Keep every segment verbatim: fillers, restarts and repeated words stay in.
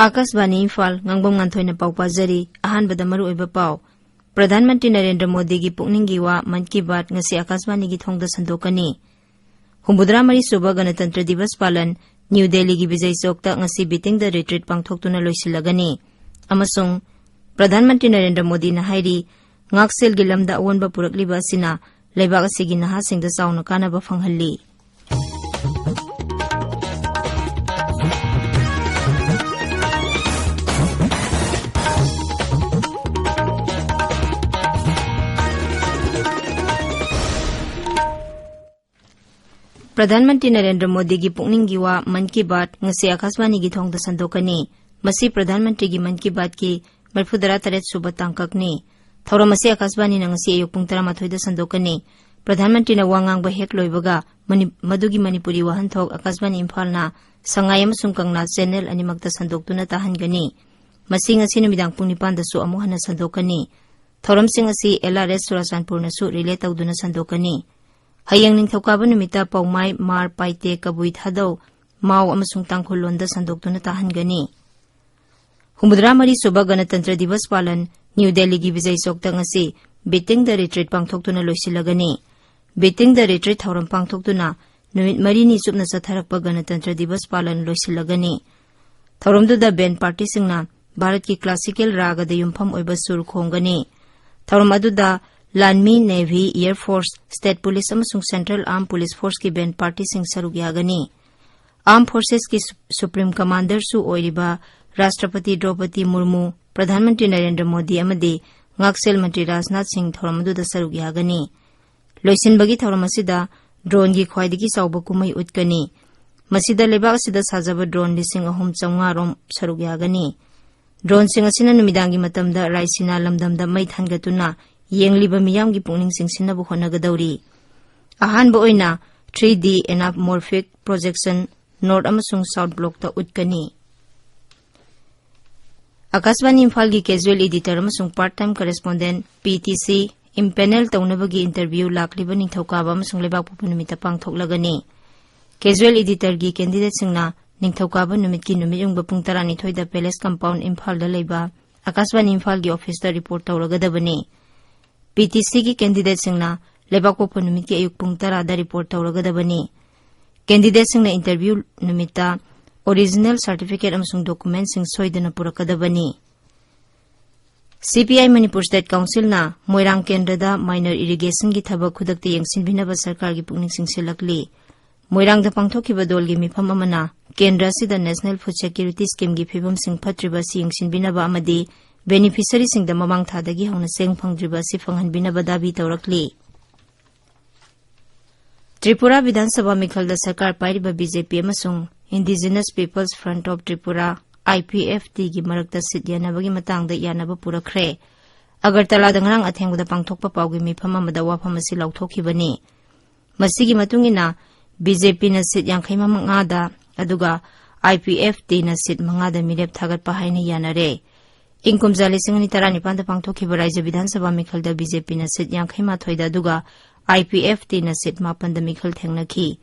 ꯑꯥꯀꯥꯁꯕꯥꯅꯤ ꯏꯝꯐꯥꯜ, ꯉꯥꯡꯕꯝ ꯉꯥꯟꯊꯣꯏꯅ ꯄꯥꯎ ꯄꯥꯖꯔꯤ꯫ ꯑꯍꯥꯟꯕꯗ ꯃꯔꯨꯑꯣꯏꯕ ꯄꯥꯎ꯫ ꯄ꯭ꯔꯙꯥꯟ ꯃꯟꯇ꯭ꯔꯤ ꯅꯔꯦꯟꯗ꯭ꯔ ꯃꯣꯗꯤꯒꯤ ꯄꯨꯛꯅꯤꯡꯒꯤ ꯋꯥ ꯃꯟ ꯀꯤ ꯕꯥꯠ ꯉꯁꯤ ꯑꯥꯀꯥꯁꯕꯥꯅꯤꯒꯤ ꯊꯣꯡꯗ ꯁꯟꯗꯣꯛꯀꯅꯤ꯫ ꯍꯨꯝꯐꯨꯇꯔꯥ ꯃꯔꯤ ꯁꯨꯕ ꯒꯅꯇꯟꯇ꯭ꯔ ꯗꯤꯕꯁ ꯄꯥꯂꯟ ꯅ꯭ꯌꯨ ꯗꯦꯜꯂꯤꯒꯤ ꯕꯤꯖꯌ ꯆꯧꯛꯇ ꯉꯁꯤ ꯕꯤꯇꯤꯡ ꯗ ꯔꯤꯇ꯭ꯔꯤꯠ ꯄꯥꯡꯊꯣꯛꯇꯨꯅ ꯂꯣꯏꯁꯤꯜꯂꯒꯅꯤ꯫ ꯑꯃꯁꯨꯡ ꯄ꯭ꯔꯙꯥꯟ ꯃꯟꯇ꯭ꯔꯤ ꯅꯔꯦꯟꯗ꯭ꯔ ꯃꯣꯗꯤꯅ ꯍꯥꯏꯔꯤ, ꯉꯥꯛꯁꯦꯜꯒꯤ ꯂꯝꯗ ꯑꯑꯣꯟꯕ ꯄꯨꯔꯛꯂꯤꯕ ꯑꯁꯤꯅ ꯂꯩꯕꯥꯛ ꯑꯁꯤꯒꯤ ꯅꯍꯥꯁꯤꯡꯗ ꯆꯥꯎꯅ ꯀꯥꯟꯅꯕ ꯐꯪꯍꯜꯂꯤ꯫ ꯄ꯭ꯔꯙꯥꯟ ꯃꯟꯇ꯭ꯔꯤ ꯅꯔꯦꯟꯗ꯭ꯔ ꯃꯣꯗꯤꯒꯤ ꯄꯨꯛꯅꯤꯡꯒꯤ ꯋꯥ ꯃꯟ ꯀꯤ ꯕꯥꯠ ꯉꯁꯤ ꯑꯥꯀꯥꯁꯕꯥꯅꯤꯒꯤ ꯊꯣꯡꯗ ꯁꯟꯗꯣꯛꯀꯅꯤ꯫ ꯃꯁꯤ ꯄ꯭ꯔꯙꯥꯟ ꯃꯟꯇ꯭ꯔꯤꯒꯤ ꯃꯟ ꯀꯤ ꯕꯥꯠꯀꯤ ꯃꯔꯤꯐꯨꯇꯔꯥ ꯇꯔꯦꯠ ꯁꯨꯕ ꯇꯥꯡꯀꯛꯅꯤ꯫ ꯊꯧꯔꯝ ꯑꯁꯤ ꯑꯥꯀꯥꯁꯕꯥꯅꯤꯅ ꯉꯁꯤ ꯑꯌꯨꯛ ꯄꯨꯡ ꯇꯔꯥꯃꯥꯊꯣꯏꯗ ꯁꯟꯗꯣꯛꯀꯅꯤ꯫ ꯄ꯭ꯔꯙꯥꯟ ꯃꯟꯇ꯭ꯔꯤꯅ ꯋꯥ ꯉꯥꯡꯕ ꯍꯦꯛ ꯂꯣꯏꯕꯒ ꯃꯅꯤ-, ꯃꯗꯨꯒꯤ ꯃꯅꯤꯄꯨꯔꯤ ꯋꯥꯍꯟꯊꯣꯛ ꯑꯥꯀꯥꯁꯕꯥꯅꯤ ꯏꯝꯐꯥꯜꯅ ꯁꯉꯥꯏ ꯑꯃꯁꯨꯡ ꯀꯪꯂꯥ ꯆꯦꯅꯦꯜ ꯑꯅꯤꯃꯛꯇ ꯁꯟꯗꯣꯛꯇꯨꯅ ꯇꯥꯍꯟꯒꯅꯤ꯫ ꯃꯁꯤ ꯉꯁꯤ ꯅꯨꯃꯤꯗꯥꯡ ꯄꯨꯡ ꯅꯤꯄꯥꯟꯗꯁꯨ ꯑꯃꯨꯛ ꯍꯟꯅ ꯁꯟꯗꯣꯛꯀꯅꯤ꯫ ꯊꯧꯔꯝꯁꯤꯡ ꯑꯁꯤ ꯑꯦꯜ ꯑꯥꯔ ꯑꯦꯁ ꯆꯨꯔꯥꯆꯥꯟꯄꯨꯔꯅꯁꯨ ꯔꯤꯂꯦ ꯇꯧꯗꯨꯅ ꯁꯟꯗꯣꯛꯀꯅꯤ꯫ ꯍꯌꯦꯡ ꯅꯤꯡꯊꯧꯀꯥꯕ ꯅꯨꯃꯤꯠꯇ ꯄꯥꯎꯃꯥꯏ, ꯃꯥꯔ, ꯄꯥꯏꯇꯦ, ꯀꯕꯨꯏ, ꯊꯥꯗꯧ, ꯃꯥꯎ ꯑꯃꯁꯨꯡ ꯇꯥꯡꯈꯨꯜ ꯂꯣꯟꯗ ꯁꯟꯗꯣꯛꯇꯨꯅ ꯇꯥꯍꯟꯒꯅꯤ꯫ ꯍꯨꯝꯐꯨꯇꯔꯥ ꯃꯔꯤ ꯁꯨꯕ ꯒꯅꯇꯟꯇ꯭ꯔ ꯗꯤꯕꯁ ꯄꯥꯂꯟ ꯅ꯭ꯌꯨ ꯗꯦꯜꯂꯤꯒꯤ ꯕꯤꯖꯌ ꯆꯧꯛꯇ ꯉꯁꯤ ꯕꯤꯇꯤꯡ ꯗ ꯔꯤꯇ꯭ꯔꯤꯠ ꯄꯥꯡꯊꯣꯛꯇꯨꯅ ꯂꯣꯏꯁꯤꯜꯂꯒꯅꯤ꯫ ꯕꯤꯇꯤꯡ ꯗ ꯔꯤꯇ꯭ꯔꯤꯠ ꯊꯧꯔꯝ ꯄꯥꯡꯊꯣꯛꯇꯨꯅ ꯅꯨꯃꯤꯠ ꯃꯔꯤꯅꯤ ꯆꯨꯞꯅ ꯆꯠꯊꯔꯛꯄ ꯒꯅꯇꯟꯇ꯭ꯔ ꯗꯤꯕꯁ ꯄꯥꯂꯟ ꯂꯣꯏꯁꯤꯜꯂꯒꯅꯤ꯫ ꯊꯧꯔꯝꯗꯨꯗ ꯕꯦꯟ ꯄꯥꯔꯇꯤꯁꯤꯡꯅ ꯚꯥꯔꯠꯀꯤ ꯀ꯭ꯂꯥꯁꯤꯀꯦꯜ ꯔꯥꯒꯗ ꯌꯨꯝꯐꯝ ꯑꯣꯏꯕ ꯁꯨꯔ ꯈꯣꯡꯒꯅꯤ꯫ ꯊꯧꯔꯝ ꯑꯗꯨꯗ ꯂꯥꯟꯃꯤ, navy, air force, state police ꯑꯃꯁꯨꯡ ꯁꯦꯟꯇ꯭ꯔꯦꯜ ꯑꯥꯔꯝ ꯄꯨꯂꯤꯁ ꯐꯣꯔꯁꯀꯤ ꯕꯦꯟ ꯄꯥꯔꯇꯤꯁꯤꯡ ꯁꯔꯨꯛ ꯌꯥꯒꯅꯤ꯫ ꯑꯥꯔꯝ ꯐꯣꯔꯁꯦꯁꯀꯤ ꯁꯨ-, ꯁꯨꯄ꯭ꯔꯤꯝ ꯀꯃꯥꯟꯗꯔꯁꯨ ꯑꯣꯏꯔꯤꯕ ꯔꯥꯁꯇ꯭ꯔꯄꯇꯤ ꯗ꯭ꯔꯧꯄꯗꯤ ꯃꯨꯔꯃꯨ, ꯄ꯭ꯔꯙꯥꯟ ꯃꯟꯇ꯭ꯔꯤ ꯅꯔꯦꯟꯗ꯭ꯔ ꯃꯣꯗꯤ ꯑꯃꯗꯤ ꯉꯥꯛꯁꯦꯜ ꯃꯟꯇ꯭ꯔꯤ ꯔꯥꯖꯅꯥꯊ ꯁꯤꯡ ꯊꯧꯔꯝ ꯑꯗꯨꯗ ꯁꯔꯨꯛ ꯌꯥꯒꯅꯤ꯫ ꯂꯣꯏꯁꯤꯟꯕꯒꯤ ꯊꯧꯔꯝ ꯑꯁꯤꯗ ꯗ꯭ꯔꯣꯟꯒꯤ ꯈ꯭ꯋꯥꯏꯗꯒꯤ ꯆꯥꯎꯕ ꯀꯨꯝꯍꯩ ꯎꯠꯀꯅꯤ꯫ ꯃꯁꯤꯗ ꯂꯩꯕꯥꯛ ꯑꯁꯤꯗ ꯁꯥꯖꯕ ꯗ꯭ꯔꯣꯟ ꯂꯤꯁꯤꯡ ꯑꯍꯨꯝ ꯆꯥꯝꯃꯉꯥ ꯔꯣꯝ ꯁꯔꯨꯛ ꯌꯥꯒꯅꯤ꯫ ꯗ꯭ꯔꯣꯟꯁꯤꯡ ꯑꯁꯤꯅ ꯅꯨꯃꯤꯗꯥꯡꯒꯤ ꯃꯇꯝꯗ ꯔꯥꯏꯁꯤꯅꯥ ꯂꯝꯗꯝꯗ ꯃꯩ ꯊꯥꯟꯒꯠꯇꯨꯅ ꯌꯦꯡꯂꯤꯕ ꯃꯤꯌꯥꯝꯒꯤ ꯄꯨꯛꯅꯤꯡ ꯆꯤꯡꯁꯤꯟꯅꯕ ꯍꯣꯠꯅꯒꯗꯧꯔꯤ꯫ ꯑꯍꯥꯟꯕ ꯑꯣꯏꯅ ꯊ꯭ꯔꯤ ꯗꯤ ꯑꯦꯅꯥꯃꯣꯔꯐꯤꯛ ꯄ꯭ꯔꯣꯖꯦꯛꯁꯟ ꯅꯣꯔꯠ ꯑꯃꯁꯨꯡ ꯁꯥꯎꯠ ꯕ꯭ꯂꯣꯛꯇ ꯎꯠꯀꯅꯤ꯫ ꯑꯥꯀꯥꯁꯕꯥꯅꯤ ꯏꯝꯐꯥꯜꯒꯤ casual editor ꯑꯃꯁꯨꯡ part time correspondent, P T C, impanel ꯇꯧꯅꯕꯒꯤ interview ꯂꯥꯛꯂꯤꯕ ꯅꯤꯡꯊꯧꯀꯥꯕ ꯑꯃꯁꯨꯡ ꯂꯩꯕꯥꯛꯄꯣꯛꯄ ꯅꯨꯃꯤꯠꯇ ꯄꯥꯡꯊꯣꯛꯂꯒꯅꯤ꯫ Casual editorꯒꯤ candidateꯁꯤꯡꯅ ꯅꯤꯡꯊꯧꯀꯥꯕ ꯅꯨꯃꯤꯠꯀꯤ ꯅꯨꯃꯤꯠꯌꯨꯡꯕ ꯄꯨꯡ ꯇꯔꯥꯅꯤꯊꯣꯏꯗ Palace Compound ꯏꯝꯐꯥꯜꯗ ꯂꯩꯕ ꯑꯀꯥꯁꯕꯥꯅꯤ ꯏꯝꯐꯥꯜꯒꯤ officeꯇ report ꯇꯧꯔꯒꯗꯕꯅꯤ꯫ PTCꯒꯤ candidateꯁꯤꯡꯅ ꯂꯩꯕꯥꯛꯄꯣꯛꯄ ꯅꯨꯃꯤꯠꯀꯤ ꯑꯌꯨꯛ ꯄꯨꯡ ꯇꯔꯥꯗ report ꯇꯧꯔꯒꯗꯕꯅꯤ꯫ Candidateꯁꯤꯡꯅ interview ꯅꯨꯃꯤꯠꯇ original certificate ꯑꯃꯁꯨꯡ documentꯁꯤꯡ ꯁꯣꯏꯗꯅ ꯄꯨꯔꯛꯀꯗꯕꯅꯤ꯫ CPI ꯃꯅꯤꯄꯨꯔ State Councilꯅ ꯃꯣꯏꯔꯥꯡ ꯀꯦꯟꯗ꯭ꯔꯗ minor irrigationꯒꯤ ꯊꯕꯛ ꯈꯨꯗꯛꯇ ꯌꯦꯡꯁꯤꯟꯕꯤꯅꯕ ꯁꯔꯀꯥꯔꯒꯤ ꯄꯨꯛꯅꯤꯡ ꯆꯤꯡꯁꯤꯜꯂꯛꯂꯤ꯫ ꯃꯣꯏꯔꯥꯡꯗ ꯄꯥꯡꯊꯣꯛꯈꯤꯕ ꯗꯣꯜꯒꯤ ꯃꯤꯐꯝ ꯑꯃꯅ ꯀꯦꯟꯗ꯭ꯔ ꯑꯁꯤꯗ National Food Security Schemeꯒꯤ ꯐꯤꯕꯝꯁꯤꯡ ꯐꯠꯇ꯭ꯔꯤꯕ ꯑꯁꯤ ꯌꯦꯡꯁꯤꯟꯕꯤꯅꯕ ꯑꯃꯗꯤ beneficiaryꯁꯤꯡꯗ ꯃꯃꯥꯡ ꯊꯥꯗꯒꯤ ꯍꯧꯅ ꯆꯦꯡ ꯐꯪꯗ꯭ꯔꯤꯕ ꯑꯁꯤ ꯐꯪꯍꯟꯕꯤꯅꯕ ꯗꯥꯕꯤ ꯇꯧꯔꯛꯂꯤ꯫ ꯇ꯭ꯔꯤꯄꯨꯔꯥ ꯕꯤꯙꯥꯟ ꯁꯚꯥ ꯃꯤꯈꯜꯗ ꯁꯔꯀꯥꯔ ꯄꯥꯏꯔꯤꯕ BJP ꯑꯃꯁꯨꯡ Indigenous People's Front of Tripura, IPFTꯒꯤ ꯃꯔꯛꯇ ꯁꯤꯠ ꯌꯦꯟꯅꯕꯒꯤ ꯃꯇꯥꯡꯗ ꯌꯥꯅꯕ ꯄꯨꯔꯛꯈ꯭ꯔꯦ꯫ ꯑꯒꯔꯇꯂꯥꯗ ꯉꯔꯥꯡ ꯑꯊꯦꯡꯕꯗ ꯄꯥꯡꯊꯣꯛꯄ ꯄꯥꯎꯒꯤ ꯃꯤꯐꯝ ꯑꯃꯗ ꯋꯥꯐꯝ ꯑꯁꯤ ꯂꯥꯎꯊꯣꯛꯈꯤꯕꯅꯤ꯫ ꯃꯁꯤꯒꯤ ꯃꯇꯨꯡ ꯏꯟꯅ, BJPꯅ ꯁꯤꯠ ꯌꯥꯡꯈꯩ ꯃꯉꯥꯗ, ꯑꯗꯨꯒ IPFTꯅ ꯁꯤꯠ ꯃꯉꯥꯗ ꯃꯤꯔꯦꯞ ꯊꯥꯒꯠꯄ ꯍꯥꯏꯅ ꯌꯥꯅꯔꯦ꯫ ꯏꯪ ꯀꯨꯝꯖꯥ ꯂꯤꯁꯤꯡ ꯑꯅꯤ ꯇꯔꯥꯅꯤꯄꯥꯟꯗ ꯄꯥꯡꯊꯣꯛꯈꯤꯕ ꯔꯥꯖ꯭ꯌ ꯕꯤꯙꯥꯟ ꯁꯚꯥ ꯃꯤꯈꯜꯗ BJPꯅ ꯁꯤꯠ ꯌꯥꯡꯈꯩ ꯃꯥꯊꯣꯏꯗ, ꯑꯗꯨꯒ IPFTꯅ ꯁꯤꯠ ꯃꯥꯄꯟꯗ ꯃꯤꯈꯜ ꯊꯦꯡꯅꯈꯤ꯫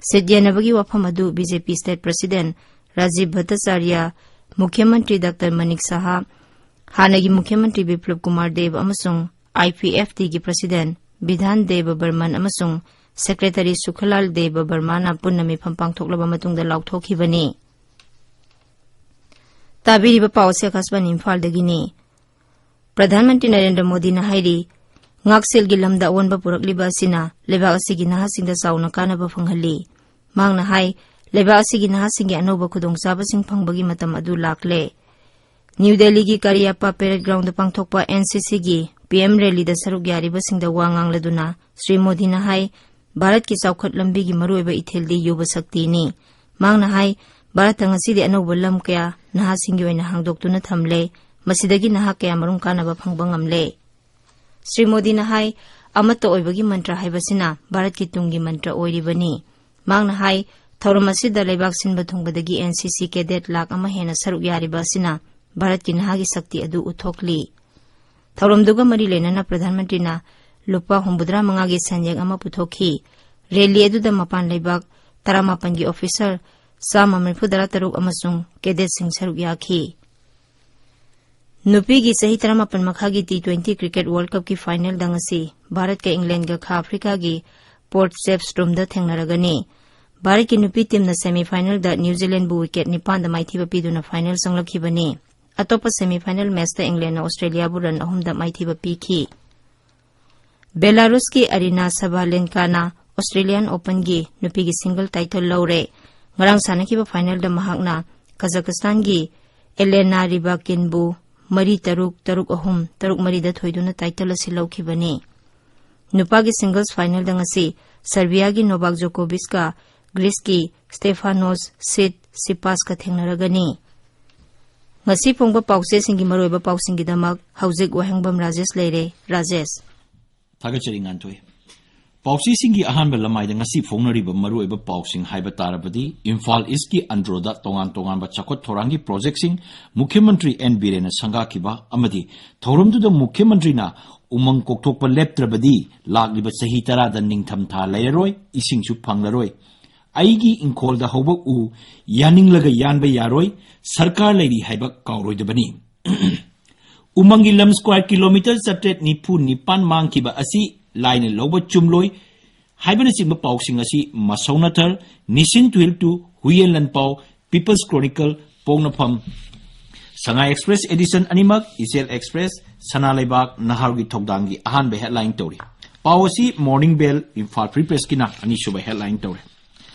ꯁꯤꯠ ꯌꯦꯟꯅꯕꯒꯤ ꯋꯥꯐꯝ ꯑꯗꯨ BJP State President ꯔꯥꯖꯤꯕ ꯚꯠꯇꯆꯥꯔꯌ, ꯃꯨꯈ꯭ꯌ ꯃꯟꯇ꯭ꯔꯤ ꯗꯥꯛꯇꯔ ꯃꯅꯤꯛ ꯁꯍꯥ, ꯍꯥꯟꯅꯒꯤ ꯃꯨꯈ꯭ꯌ ꯃꯟꯇ꯭ꯔꯤ ꯕꯤꯄ꯭ꯂꯕ ꯀꯨꯃꯥꯔ ꯗꯦꯕ ꯑꯃꯁꯨꯡ IPFTꯒꯤ President ꯕꯤꯙꯥꯟ ꯗꯦꯕ ꯕꯔꯃꯟ ꯑꯃꯁꯨꯡ Secretary ꯁꯨꯈꯂꯥꯜ ꯗꯦꯕ ꯕꯔꯃꯥꯅ ꯄꯨꯟꯅ ꯃꯤꯐꯝ ꯄꯥꯡꯊꯣꯛꯂꯕ ꯃꯇꯨꯡꯗ ꯂꯥꯎꯊꯣꯛꯈꯤꯕꯅꯤ꯫ ꯇꯥꯕꯤꯔꯤꯕ ꯄꯥꯎ ꯑꯁꯤ ꯑꯀꯥꯁꯕꯥꯅꯤ ꯏꯝꯐꯥꯜꯗꯒꯤꯅꯤ꯫ ꯄ꯭ꯔꯙꯥꯟ ꯃꯟꯇ꯭ꯔꯤ ꯅꯔꯦꯟꯗ꯭ꯔ ꯃꯣꯗꯤꯅ ꯍꯥꯏꯔꯤ, ꯉꯥꯛꯁꯦꯜꯒꯤ ꯂꯝꯗ ꯑꯑꯣꯟꯕ ꯄꯨꯔꯛꯂꯤꯕ ꯑꯁꯤꯅ ꯂꯩꯕꯥꯛ ꯑꯁꯤꯒꯤ ꯅꯍꯥꯁꯤꯡꯗ ꯆꯥꯎꯅ ꯀꯥꯟꯅꯕ ꯐꯪꯍꯜꯂꯤ꯫ ꯃꯍꯥꯛꯅ ꯍꯥꯏ, ꯂꯩꯕꯥꯛ ꯑꯁꯤꯒꯤ ꯅꯍꯥꯁꯤꯡꯒꯤ ꯑꯅꯧꯕ ꯈꯨꯗꯣꯡꯆꯥꯕꯁꯤꯡ ꯐꯪꯕꯒꯤ ꯃꯇꯝ ꯑꯗꯨ ꯂꯥꯛꯂꯦ꯫ ꯅ꯭ꯌꯨ ꯗꯦꯜꯂꯤꯒꯤ ꯀꯔꯤꯌꯥꯞꯄ Parade Groundꯗ ꯄꯥꯡꯊꯣꯛꯄ NCCꯒꯤ PM rallyꯗ ꯁꯔꯨꯛ ꯌꯥꯔꯤꯕꯁꯤꯡꯗ ꯋꯥ ꯉꯥꯡꯂꯗꯨꯅ ꯁ꯭ꯔꯤ ꯃꯣꯗꯤꯅ ꯍꯥꯏ, ꯚꯥꯔꯠꯀꯤ ꯆꯥꯎꯈꯠ ꯂꯝꯕꯤꯒꯤ ꯃꯔꯨꯑꯣꯏꯕ ꯏꯊꯤꯜꯗꯤ ꯌꯨꯕ ꯁꯛꯇꯤꯅꯤ꯫ ꯃꯍꯥꯛꯅ ꯍꯥꯏ, ꯚꯥꯔꯠꯇ ꯉꯁꯤꯗꯤ ꯑꯅꯧꯕ ꯂꯝ ꯀꯌꯥ ꯅꯍꯥꯁꯤꯡꯒꯤ ꯑꯣꯏꯅ ꯍꯥꯡꯗꯣꯛꯇꯨꯅ ꯊꯝꯂꯦ꯫ ꯃꯁꯤꯗꯒꯤ ꯅꯍꯥ ꯀꯌꯥ ꯃꯔꯨꯝ ꯀꯥꯅꯕ ꯐꯪꯕ ꯉꯝꯂꯦ꯫ ꯁ꯭ꯔꯤ ꯃꯣꯗꯤꯅ ꯍꯥꯏ, ꯑꯃꯠꯇ ꯑꯣꯏꯕꯒꯤ ꯃꯟꯇ꯭ꯔ ꯍꯥꯏꯕꯁꯤꯅ ꯚꯥꯔꯠꯀꯤ ꯇꯨꯡꯒꯤ ꯃꯟꯇ꯭ꯔ ꯑꯣꯏꯔꯤꯕꯅꯤ꯫ ꯃꯍꯥꯛꯅ ꯍꯥꯏ, ꯊꯧꯔꯝ ꯑꯁꯤꯗ ꯂꯩꯕꯥꯛ ꯁꯤꯟꯕ ꯊꯨꯡꯕꯗꯒꯤ NCC cadet ꯂꯥꯈ ꯑꯃ ꯍꯦꯟꯅ ꯁꯔꯨꯛ ꯌꯥꯔꯤꯕ ꯑꯁꯤꯅ ꯚꯥꯔꯠꯀꯤ ꯅꯍꯥꯒꯤ ꯁꯛꯇꯤ ꯑꯗꯨ ꯎꯠꯊꯣꯛꯂꯤ꯫ ꯊꯧꯔꯝꯗꯨꯒ ꯃꯔꯤ ꯂꯩꯅꯅ ꯄ꯭ꯔꯙꯥꯟ ꯃꯟꯇ꯭ꯔꯤꯅ ꯂꯨꯄꯥ ꯍꯨꯝꯐꯨꯇꯔꯥ ꯃꯉꯥꯒꯤ ꯁꯦꯟꯌꯦꯛ ꯑꯃ ꯄꯨꯊꯣꯛꯈꯤ꯫ ꯔꯦꯂꯤ ꯑꯗꯨꯗ ꯃꯄꯥꯟ ꯂꯩꯕꯥꯛ ꯇꯔꯥꯃꯥꯄꯟꯒꯤ officer ꯆꯥꯝꯃ ꯃꯔꯤꯐꯨ ꯇꯔꯥ ꯇꯔꯨꯛ ꯑꯃꯁꯨꯡ ꯀꯦꯗꯦꯠꯁꯤꯡ ꯁꯔꯨꯛ ꯌꯥꯈꯤ꯫ ꯅꯨꯄꯤꯒꯤ ꯆꯍꯤ ꯇꯔꯥꯃꯥꯄꯟ ꯃꯈꯥꯒꯤ ꯇꯤ ꯇ꯭ꯋꯦꯟꯇꯤ ꯀ꯭ꯔꯤꯀꯦꯠ ꯋꯥꯔꯜꯗ ꯀꯞꯀꯤ ꯐꯥꯏꯅꯦꯜꯗ ꯉꯁꯤ ꯚꯥꯔꯠꯀ ꯏꯪꯂꯦꯟꯗꯒ ꯈꯥ ꯑꯐ꯭ꯔꯤꯀꯥꯒꯤ ꯄꯣꯔꯠ ꯆꯦꯞꯁꯇ꯭ꯔꯨꯝꯗ ꯊꯦꯡꯅꯔꯒꯅꯤ꯫ ꯚꯥꯔꯠꯀꯤ ꯅꯨꯄꯤ ꯇꯤꯝꯅ ꯁꯦꯃꯤ ꯐꯥꯏꯅꯦꯜꯗ ꯅ꯭ꯌꯨꯖꯤꯂꯦꯟꯗꯕꯨ ꯋꯤꯀꯦꯠ ꯅꯤꯄꯥꯟꯗ ꯃꯥꯏꯊꯤꯕ ꯄꯤꯗꯨꯅ ꯐꯥꯏꯅꯦꯜ ꯆꯪꯂꯛꯈꯤꯕꯅꯤ꯫ ꯑꯇꯣꯞꯄ ꯁꯦꯃꯤ ꯐꯥꯏꯅꯦꯜ ꯃꯦꯆꯇ ꯏꯪꯂꯦꯟꯅ ꯑꯣꯁꯇ꯭ꯔꯦꯂꯤꯌꯥꯕꯨ ꯔꯟ ꯑꯍꯨꯝꯗ ꯃꯥꯏꯊꯤꯕ ꯄꯤꯈꯤ꯫ ꯕꯦꯂꯥꯔꯨꯁꯀꯤ ꯑꯔꯤꯅꯥ ꯁꯕꯥꯂꯦꯟꯀꯥꯅ ꯑꯣꯁꯇ꯭ꯔꯦꯂꯤꯌꯥꯟ ꯑꯣꯄꯟꯒꯤ ꯅꯨꯄꯤꯒꯤ ꯁꯤꯡꯒꯜ ꯇꯥꯏꯇꯜ ꯂꯧꯔꯦ꯫ ꯉꯔꯥꯡ ꯁꯥꯟꯅꯈꯤꯕ ꯐꯥꯏꯅꯦꯜꯗ ꯃꯍꯥꯛꯅ ꯀꯖꯥꯀꯁꯇꯥꯟꯒꯤ ꯑꯦꯂꯦꯅꯥ ꯔꯤꯕꯥꯀꯤꯟꯕꯨ ꯃꯔꯤ ꯇꯔꯨꯛ, ꯇꯔꯨꯛ ꯑꯍꯨꯝ, ꯇꯔꯨꯛ ꯃꯔꯤꯗ ꯊꯣꯏꯗꯨꯅ ꯇꯥꯏꯇꯜ ꯑꯁꯤ ꯂꯧꯈꯤꯕꯅꯤ꯫ ꯅꯨꯄꯥꯒꯤ ꯁꯤꯡꯒꯜꯁ ꯐꯥꯏꯅꯦꯜꯗ ꯉꯁꯤ ꯁꯔꯕꯤꯌꯥꯒꯤ ꯅꯣꯚꯥꯛ ꯖꯣꯀꯣꯚꯤꯆꯀ ꯒ꯭ꯔꯤꯁꯀꯤ ꯁ꯭ꯇꯦꯐꯥꯅꯣꯁ ꯁꯤꯠ ꯁꯤꯄꯥꯁꯀ ꯊꯦꯡꯅꯔꯒꯅꯤ꯫ ꯉꯁꯤ ꯐꯣꯡꯕ ꯄꯥꯎꯆꯦꯁꯤꯡꯒꯤ ꯃꯔꯨꯑꯣꯏꯕ ꯄꯥꯎꯁꯤꯡꯒꯤꯗꯃꯛ ꯍꯧꯖꯤꯛ ꯋꯥꯍꯦꯡꯕꯝ ꯔꯥꯖꯦꯁ ꯂꯩꯔꯦ꯫ ꯔꯥꯖꯦꯁ꯫ ꯊꯥꯒꯠꯆꯔꯤ, ꯉꯥꯟꯊꯣꯏ꯫ ꯄꯥꯎꯆꯦꯁꯤꯡꯒꯤ ꯑꯍꯥꯟꯕ ꯂꯃꯥꯏꯗ ꯉꯁꯤ ꯐꯣꯡꯅꯔꯤꯕ ꯃꯔꯨꯑꯣꯏꯕ ꯄꯥꯎꯁꯤꯡ ꯍꯥꯏꯕ ꯇꯥꯔꯕꯗꯤ, ꯏꯝꯐꯥꯜ ꯏꯁꯀꯤ ꯑꯟꯗ꯭ꯔꯣꯗ ꯇꯣꯉꯥꯟ ꯇꯣꯉꯥꯟꯕ ꯆꯥꯎꯈꯠ ꯊꯧꯔꯥꯡꯒꯤ ꯄ꯭ꯔꯣꯖꯦꯛꯁꯤꯡ ꯃꯨꯈ꯭ꯌ ꯃꯟꯇ꯭ꯔꯤ ꯑꯦꯟ ꯕꯤꯔꯦꯟꯅ ꯁꯪꯒꯥꯈꯤꯕ ꯑꯃꯗꯤ ꯊꯧꯔꯝꯗꯨꯗ ꯃꯨꯈ꯭ꯌ ꯃꯟꯇ꯭ꯔꯤꯅ ꯎꯃꯪ ꯀꯣꯛꯊꯣꯛꯄ ꯂꯦꯞꯇ꯭ꯔꯕꯗꯤ ꯂꯥꯛꯂꯤꯕ ꯆꯍꯤ ꯇꯔꯥꯗ ꯅꯤꯡꯊꯝꯊꯥ ꯂꯩꯔꯔꯣꯏ, ꯏꯁꯤꯡꯁꯨ ꯐꯪꯂꯔꯣꯏ꯫ ꯑꯩꯒꯤ ꯏꯪꯈꯣꯜꯗ ꯍꯧꯕ ꯎ ꯌꯥꯅꯤꯡꯂꯒ ꯌꯥꯟꯕ ꯌꯥꯔꯣꯏ, ꯁꯔꯀꯥꯔ ꯂꯩꯔꯤ ꯍꯥꯏꯕ ꯀꯥꯎꯔꯣꯏꯗꯕꯅꯤ꯫ ꯎꯃꯪꯒꯤ ꯂꯝ ꯁ꯭ꯀ꯭ꯋꯥꯔ ꯀꯤꯂꯣꯃꯤꯇꯔ ꯆꯥꯇ꯭ꯔꯦꯠ ꯅꯤꯐꯨ ꯅꯤꯄꯥꯟ ꯃꯥꯡꯈꯤꯕ ꯑꯁꯤ ꯂꯥꯏꯅ ꯂꯧꯕ ꯆꯨꯝꯂꯣꯏ ꯍꯥꯏꯕꯅꯆꯤꯡꯕ ꯄꯥꯎꯁꯤꯡ ꯑꯁꯤ ꯃꯁꯧꯅꯊꯔ, ꯅꯤꯁꯤꯟ ꯇꯨꯍꯤꯜ ꯇꯨ ꯍꯨꯏꯌꯦꯟ ꯂꯟꯄꯥꯎ, ꯄꯤꯄꯜꯁ ꯀ꯭ꯔꯣꯅꯤꯀꯜ, ꯄꯣꯛꯅꯐꯝ, ꯁꯉꯥꯏ ꯑꯦꯛꯁꯄ꯭ꯔꯦꯁ ꯑꯦꯗꯤꯁꯟ ꯑꯅꯤꯃꯛ, ꯏꯆꯦꯜ ꯑꯦꯛꯁꯄ꯭ꯔꯦꯁ, ꯁꯅꯥ ꯂꯩꯕꯥꯛ, ꯅꯍꯥꯔꯒꯤ ꯊꯧꯗꯥꯡꯒꯤ ꯑꯍꯥꯟꯕ ꯍꯦꯗꯂꯥꯏꯟ ꯇꯧꯔꯤ꯫ ꯄꯥꯎ ꯑꯁꯤ ꯃꯣꯔꯅꯤꯡ ꯕꯦꯜ, ꯏꯝꯐꯥꯜ ꯐ꯭ꯔꯤ ꯄ꯭ꯔꯦꯁꯀꯤꯅ ꯑꯅꯤꯁꯨꯕ ꯍꯦꯗꯂꯥꯏꯟ ꯇꯧꯔꯤ꯫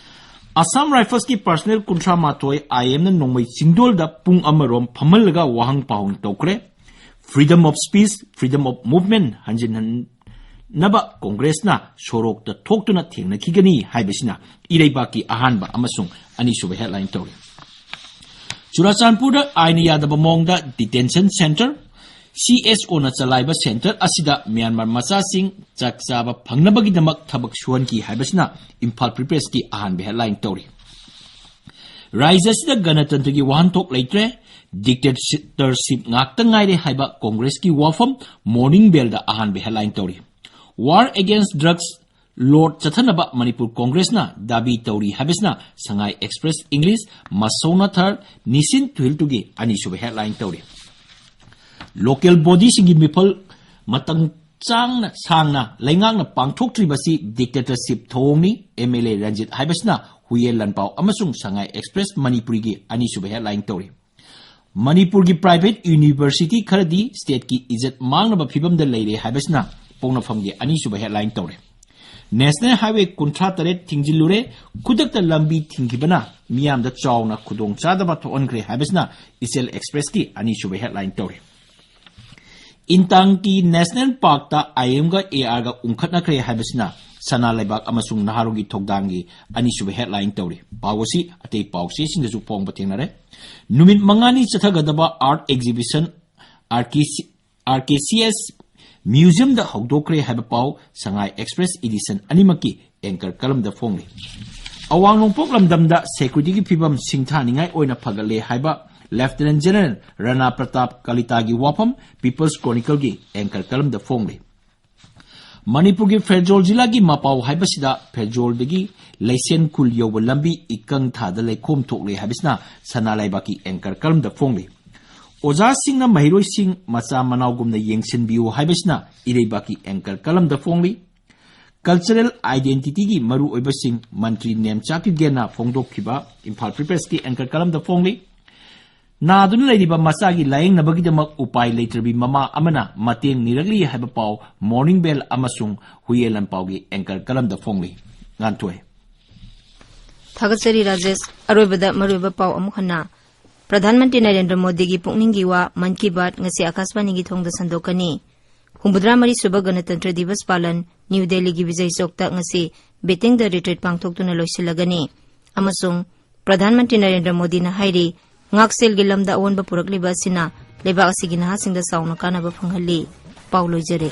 ꯑꯁꯥꯝ ꯔꯥꯏꯐꯜꯁꯀꯤ ꯄꯔꯁꯅꯦꯜ ꯀꯨꯟꯊ꯭ꯔꯥ ꯃꯥꯊꯣꯏ ꯑꯥꯏ ꯑꯦꯝꯅ ꯅꯣꯡꯃꯩ ꯆꯤꯡꯗꯣꯜꯗ ꯄꯨꯡ ꯑꯃꯔꯣꯝ ꯐꯝꯍꯜꯂꯒ ꯋꯥꯍꯪ ꯄꯥꯎꯍꯪ ꯇꯧꯈ꯭ꯔꯦ꯫ Freedom of speech, freedom of movement ꯍꯟꯖꯤꯟꯍꯟꯅꯕ ꯀꯣꯡꯒ꯭ꯔꯦꯁꯅ ꯁꯣꯔꯣꯛꯇ ꯊꯣꯛꯇꯨꯅ ꯊꯦꯡꯅꯈꯤꯒꯅꯤ ꯍꯥꯏꯕꯁꯤꯅ ꯏꯔꯩꯕꯥꯛꯀꯤ ꯑꯍꯥꯟꯕ ꯑꯃꯁꯨꯡ ꯑꯅꯤꯁꯨꯕ ꯍꯦꯗꯂꯥꯏꯟ ꯇꯧꯔꯤ꯫ ꯆꯨꯔꯥꯆꯥꯟꯄꯨꯔꯗ ꯑꯥꯏꯟ ꯌꯥꯗꯕ ꯃꯑꯣꯡꯗ ꯗꯤꯇꯦꯟꯁꯟ ꯁꯦꯟꯇꯔ, ꯁꯤ ꯑꯦꯁ ꯑꯣꯅ ꯆꯂꯥꯏꯕ ꯁꯦꯟꯇꯔ ꯑꯁꯤꯗ ꯃ꯭ꯌꯥꯟꯃꯥꯔ ꯃꯆꯥꯁꯤꯡ ꯆꯥꯛ ꯆꯥꯕ ꯐꯪꯅꯕꯒꯤꯗꯃꯛ ꯊꯕꯛ ꯁꯨꯍꯟꯈꯤ ꯍꯥꯏꯕꯁꯤꯅ ꯏꯝꯐꯥꯜ ꯐ꯭ꯔꯤ ꯄ꯭ꯔꯦꯁꯀꯤ ꯑꯍꯥꯟꯕ ꯍꯦꯗꯂꯥꯏꯟ ꯇꯧꯔꯤ꯫ ꯔꯥꯖ꯭ꯌ ꯑꯁꯤꯗ ꯒꯅꯇꯟꯇ꯭ꯔꯒꯤ ꯋꯥꯍꯟꯊꯣꯛ ꯂꯩꯇ꯭ꯔꯦ, ꯗꯤꯛꯇꯦꯇꯔꯁꯤꯞ ꯉꯥꯛꯇ ꯉꯥꯏꯔꯦ ꯍꯥꯏꯕ ꯀꯣꯡꯒ꯭ꯔꯦꯁꯀꯤ ꯋꯥꯐꯝ ꯃꯣꯔꯅꯤꯡ ꯕꯦꯜꯗ ꯑꯍꯥꯟꯕ ꯍꯦꯗꯂꯥꯏꯟ ꯇꯧꯔꯤ꯫ War against drugs ꯂꯣꯠ ꯆꯠꯊꯅꯕ ꯃꯅꯤꯄꯨꯔ ꯀꯣꯡꯒ꯭ꯔꯦꯁꯅ ꯗꯥꯕꯤ ꯇꯧꯔꯤ ꯍꯥꯏꯕꯁꯤꯅ ꯁꯉꯥꯏ ꯑꯦꯛꯁꯄ꯭ꯔꯦꯁ ꯏꯪꯂꯤꯁ, ꯃꯁꯧꯅ ꯊꯔ, ꯅꯤꯁꯤꯟ ꯊꯨꯍꯤꯜꯇꯨꯒꯤ ꯑꯅꯤꯁꯨꯕ ꯍꯦꯗꯂꯥꯏꯟ ꯇꯧꯔꯤ꯫ ꯂꯣꯀꯦꯜ ꯕꯣꯗꯤꯁꯤꯡꯒꯤ ꯃꯤꯐꯜ ꯃꯇꯝ ꯆꯥꯡꯅ ꯁꯥꯡꯅ ꯂꯩꯉꯥꯛꯅ ꯄꯥꯡꯊꯣꯛꯇ꯭ꯔꯤꯕꯁꯤ ꯗꯤꯛꯇꯦꯇꯔꯁꯤꯞ ꯊꯧꯑꯣꯡꯅꯤ, ꯑꯦꯝ ꯑꯦꯜ ꯑꯦ ꯔꯟꯖꯤꯠ ꯍꯥꯏꯕꯁꯤꯅ ꯍꯨꯌꯦꯟ ꯂꯥꯟꯄꯥꯎ ꯑꯃꯁꯨꯡ ꯁꯉꯥꯏ ꯑꯦꯛꯁꯄ꯭ꯔꯦꯁ ꯃꯅꯤꯄꯨꯔꯤꯒꯤ ꯑꯅꯤꯁꯨꯕ ꯍꯦꯗꯂꯥꯏꯟ ꯇꯧꯔꯤ꯫ ꯃꯅꯤꯄꯨꯔꯒꯤ ꯄ꯭ꯔꯥꯏꯚꯦꯠ ꯌꯨꯅꯤꯚꯔꯁꯤꯇꯤ ꯈꯔꯗꯤ ꯁ꯭ꯇꯦꯠꯀꯤ ꯏꯖꯠ ꯃꯥꯡꯅꯕ ꯐꯤꯕꯝꯗ ꯂꯩꯔꯦ ꯍꯥꯏꯕꯁꯤꯅ ꯄꯣꯛꯅꯐꯝꯒꯤ ꯑꯅꯤꯁꯨꯕ ꯍꯦꯗꯂꯥꯏꯟ ꯇꯧꯔꯦ꯫ ꯅꯦꯁꯅꯦꯜ ꯍꯥꯏꯋꯦ ꯀꯨꯟꯊ꯭ꯔꯥ ꯇꯔꯦꯠ ꯊꯤꯡꯖꯤꯜꯂꯨꯔꯦ, ꯈꯨꯗꯛꯇ ꯂꯝꯕꯤ ꯊꯤꯡꯈꯤꯕꯅ ꯃꯤꯌꯥꯝꯗ ꯆꯥꯎꯅ ꯈꯨꯗꯣꯡꯆꯥꯗꯕ ꯊꯣꯛꯍꯟꯈ꯭ꯔꯦ ꯍꯥꯏꯕꯁꯤꯅ ꯏꯆꯦꯜ ꯑꯦꯛꯁꯄ꯭ꯔꯦꯁꯀꯤ ꯑꯅꯤꯁꯨꯕ ꯍꯦꯗꯂꯥꯏꯟ ꯇꯧꯔꯦ꯫ ꯏꯟꯇꯥꯡꯀꯤ ꯅꯦꯁꯅꯦꯜ ꯄꯥꯔꯛꯇ ꯑꯥꯏ ꯑꯦꯝꯒ ꯑꯦ ꯑꯥꯔꯒ ꯎꯪꯈꯠꯅꯈ꯭ꯔꯦ ꯍꯥꯏꯕꯁꯤꯅ ꯁꯅꯥ ꯂꯩꯕꯥꯛ ꯑꯃꯁꯨꯡ ꯅꯍꯥꯔꯣꯜꯒꯤ ꯊꯧꯗꯥꯡꯒꯤ ꯑꯅꯤꯁꯨꯕ ꯍꯦꯗꯂꯥꯏꯟ ꯇꯧꯔꯤ꯫ ꯄꯥꯎ ꯑꯁꯤ ꯑꯇꯩ ꯄꯥꯎꯆꯦꯁꯤꯡꯗꯁꯨ ꯐꯣꯡꯕ ꯊꯦꯡꯅꯔꯦ꯫ ꯅꯨꯃꯤꯠ ꯃꯉꯥꯅꯤ ꯆꯠꯊꯒꯗꯕ art exhibition R K C, R K C S ꯃ꯭ꯌꯨꯖꯤꯌꯝꯗ ꯍꯧꯗꯣꯛꯈ꯭ꯔꯦ ꯍꯥꯏꯕ ꯄꯥꯎ ꯁꯉꯥꯏ ꯑꯦꯛꯁꯄ꯭ꯔꯦꯁ ꯏꯗꯤꯁꯟ ꯑꯅꯤꯃꯛꯀꯤ ꯑꯦꯡꯀꯔ ꯀꯂꯝꯗ ꯐꯣꯡꯂꯤ꯫ ꯑꯋꯥꯡ ꯅꯣꯡꯄꯣꯛ ꯂꯝꯗꯝꯗ ꯁꯦꯀ꯭ꯌꯨꯔꯤꯇꯤꯒꯤ ꯐꯤꯕꯝ ꯁꯤꯡꯊꯥꯅꯤꯡꯉꯥꯏ ꯑꯣꯏꯅ ꯐꯒꯠꯂꯦ ꯍꯥꯏꯕ ꯂꯦꯐꯇꯤꯅꯦꯟ ꯖꯦꯅꯔꯦꯜ ꯔꯥꯅꯥ ꯄ꯭ꯔꯇꯥꯞ ꯀꯂꯤꯇꯥꯒꯤ ꯋꯥꯐꯝ ꯄꯤꯄꯜꯁ ꯀ꯭ꯔꯣꯅꯤꯀꯜꯒꯤ ꯑꯦꯡꯀꯔ ꯀꯂꯝꯗ ꯐꯣꯡꯂꯤ꯫ ꯃꯅꯤꯄꯨꯔꯒꯤ ꯐꯦꯔꯖꯣꯜ ꯖꯤꯂꯥꯒꯤ ꯃꯄꯥꯎ ꯍꯥꯏꯕꯁꯤꯗ ꯐꯦꯔꯖꯣꯜꯗꯒꯤ ꯂꯩꯁꯦꯟ ꯈꯨꯜ ꯌꯧꯕ ꯂꯝꯕꯤ ꯏꯀꯪ ꯊꯥꯗ ꯂꯩꯈꯣꯝ ꯊꯣꯛꯂꯦ ꯍꯥꯏꯕꯁꯤꯅ ꯁꯅꯥ ꯂꯩꯕꯥꯛꯀꯤ ꯑꯦꯡꯀꯔ ꯀꯂꯝꯗ ꯐꯣꯡꯂꯤ꯫ ꯑꯣꯖꯥꯁꯤꯡꯅ ꯃꯍꯩꯔꯣꯏꯁꯤꯡ ꯃꯆꯥ ꯃꯅꯥꯎꯒꯨꯝꯅ ꯌꯦꯡꯁꯤꯟꯕꯤꯌꯨ ꯍꯥꯏꯕꯁꯤꯅ ꯏꯔꯩꯕꯥꯛꯀꯤ ꯑꯦꯡꯀꯔ ꯀꯂꯝꯗ ꯐꯣꯡꯂꯤ꯫ ꯀꯜꯆꯔꯦꯜ ꯑꯥꯏꯗꯦꯟꯇꯤꯇꯤꯒꯤ ꯃꯔꯨꯑꯣꯏꯕꯁꯤꯡ ꯃꯟꯇ꯭ꯔꯤ ꯅꯦꯝꯆꯥꯛ ꯀꯤꯞꯒꯦꯟꯅ ꯐꯣꯡꯗꯣꯛꯈꯤꯕ ꯏꯝꯐꯥꯜ ꯄ꯭ꯔꯤꯄ꯭ꯔꯦꯁꯀꯤ ꯑꯦꯡꯀꯔ ꯀꯂꯝꯗ ꯐꯣꯡꯂꯤ꯫ ꯅꯥꯗꯨꯅ ꯂꯩꯔꯤꯕ ꯃꯆꯥꯒꯤ ꯂꯥꯌꯦꯡꯅꯕꯒꯤꯗꯃꯛ ꯎꯄꯥꯏ ꯂꯩꯇ꯭ꯔꯕꯤ ꯃꯃꯥ ꯑꯃꯅ ꯃꯇꯦꯡ ꯅꯤꯔꯛꯂꯤ ꯍꯥꯏꯕ ꯄꯥꯎ ꯃꯣꯔꯅꯤꯡ ꯕꯦꯜ ꯑꯃꯁꯨꯡ ꯍꯨꯌꯦꯟ ꯂꯥꯟꯄꯥꯎꯒꯤ ꯑꯦꯡꯀꯔ ꯀꯂꯝꯗ ꯐꯣꯡꯂꯤ꯫ ꯉꯥꯟꯊꯣꯏ꯫ ꯊꯥꯒꯠꯆꯔꯤ ꯔꯥꯖꯦꯁ꯫ ꯑꯔꯣꯏꯕꯗ ꯃꯔꯨꯑꯣꯏꯕ ꯄꯥꯎ ꯑꯃꯨꯛ ꯍꯟꯅ꯫ ꯄ꯭ꯔꯙꯥꯟ ꯃꯟꯇ꯭ꯔꯤ ꯅꯔꯦꯟꯗ꯭ꯔ ꯃꯣꯗꯤꯒꯤ ꯄꯨꯛꯅꯤꯡꯒꯤ ꯋꯥ ꯃꯟ ꯀꯤ ꯕꯥꯠ ꯉꯁꯤ ꯑꯀꯥꯁꯕꯥꯅꯤꯒꯤ ꯊꯣꯡꯗ ꯁꯟꯗꯣꯛꯀꯅꯤ꯫ ꯍꯨꯝꯐꯨꯇꯔꯥ ꯃꯔꯤ ꯁꯨꯕ ꯒꯅꯇꯟꯇ꯭ꯔ ꯗꯤꯕꯁ ꯄꯥꯂꯟ ꯅ꯭ꯌꯨ ꯗꯦꯜꯂꯤꯒꯤ ꯕꯤꯖꯌ ꯆꯧꯛꯇ ꯉꯁꯤ ꯕꯦꯇꯤꯡ ꯗ ꯔꯤꯇ꯭ꯔꯤꯠ ꯄꯥꯡꯊꯣꯛꯇꯨꯅ ꯂꯣꯏꯁꯤꯜꯂꯒꯅꯤ꯫ ꯑꯃꯁꯨꯡ ꯄ꯭ꯔꯙꯥꯟ ꯃꯟꯇ꯭ꯔꯤ ꯅꯔꯦꯟꯗ꯭ꯔ ꯃꯣꯗꯤꯅ ꯍꯥꯏꯔꯤ, ꯉꯥꯛꯁꯦꯜꯒꯤ ꯂꯝꯗ ꯑꯑꯣꯟꯕ ꯄꯨꯔꯛꯂꯤꯕ ꯑꯁꯤꯅ ꯂꯩꯕꯥꯛ ꯑꯁꯤꯒꯤ ꯅꯍꯥꯁꯤꯡꯗ ꯆꯥꯎꯅ ꯀꯥꯟꯅꯕ ꯐꯪꯍꯜꯂꯤ꯫ ꯄꯥꯎ ꯂꯣꯏꯖꯔꯦ꯫